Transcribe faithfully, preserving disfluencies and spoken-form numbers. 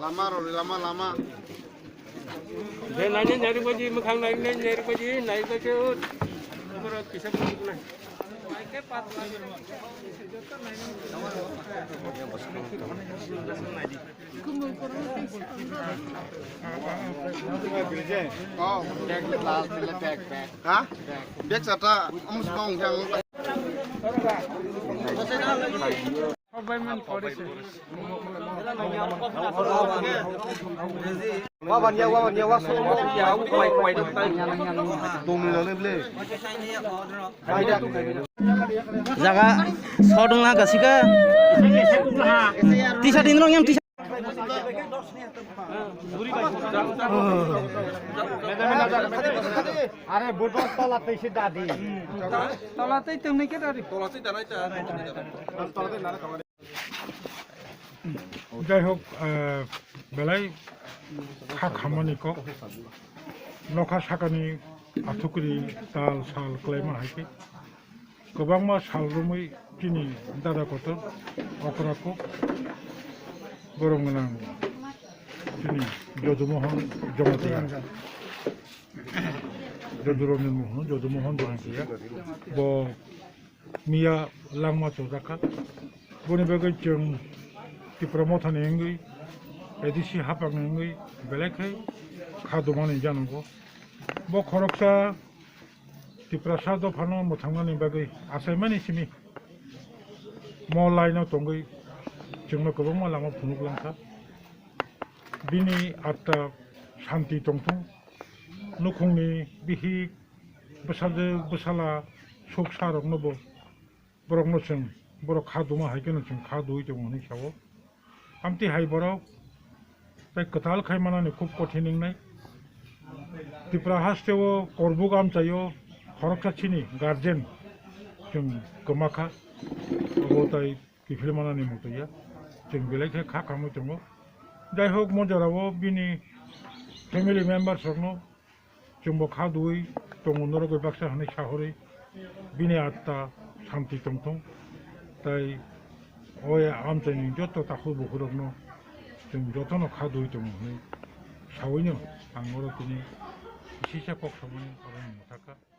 Lama rw, lama, lama. De nainai nairwkbaji, mwkhang nainai nairwkbaji, nairwkbaji, o, umoro kisa bwrwknai. Oh, bag lal tile bag, bag. Ha? Bag sata, omo sima ungkha ang. Waban ya, waban ya, waso, ya, kwai, kwai, kwai. Jaga sodong na gasika. Tisa din rong yang tisa. Are botol tola tei se dadi. Tola tei tong ni ke dari. Tola tei danai ta. Jai hok, eh, belai kha khamani kok, nokha sakani athukri tal sal khlaima hai khe kwbangma sal romwi chini dada kotor okra kok borom gwnang chini Jodumohon Jamatia, Joduranjan Mohon, Jodumohon Jamatia, bo miya langma chojakha. Boni bagwi chwng Tipra Mothani wngwi, A D C hapangni wngwi belai khe kha dumani janogo. Bo khoroksa Tiprasa dophano mwthangnani bagwi achaimani simi mo laino tongwi chwngno kwbangma lama phunuk langkha. Bini atta shanti tongthung, nukhungni bihik, bwsajwk, bwsala, suk sa rokno bo, borokno chwng, borok kha duma hai kheno chwng kha dui tongo hwnwi sao. Amtwi hai borok tei kwtal khai manani khub kothin wngnai. Tripura haste o Korbuk amchai o khoroksa chini guardian chwng kwma kha, obo tai kiphil manani muitu ya, chwng belai khe kha khamwi tongo. Jai hok, mo jora o bini family members rokno chwngbo kha dui tongo, norok bai baksa hwnwi sahorwi bini atta shanti tongthung. Tai o amchaini joto takhuk bukhurokno chwng jotono kha dui tongo hwnwi sawino ang oro tini kisisa kok samani oro mwthakha.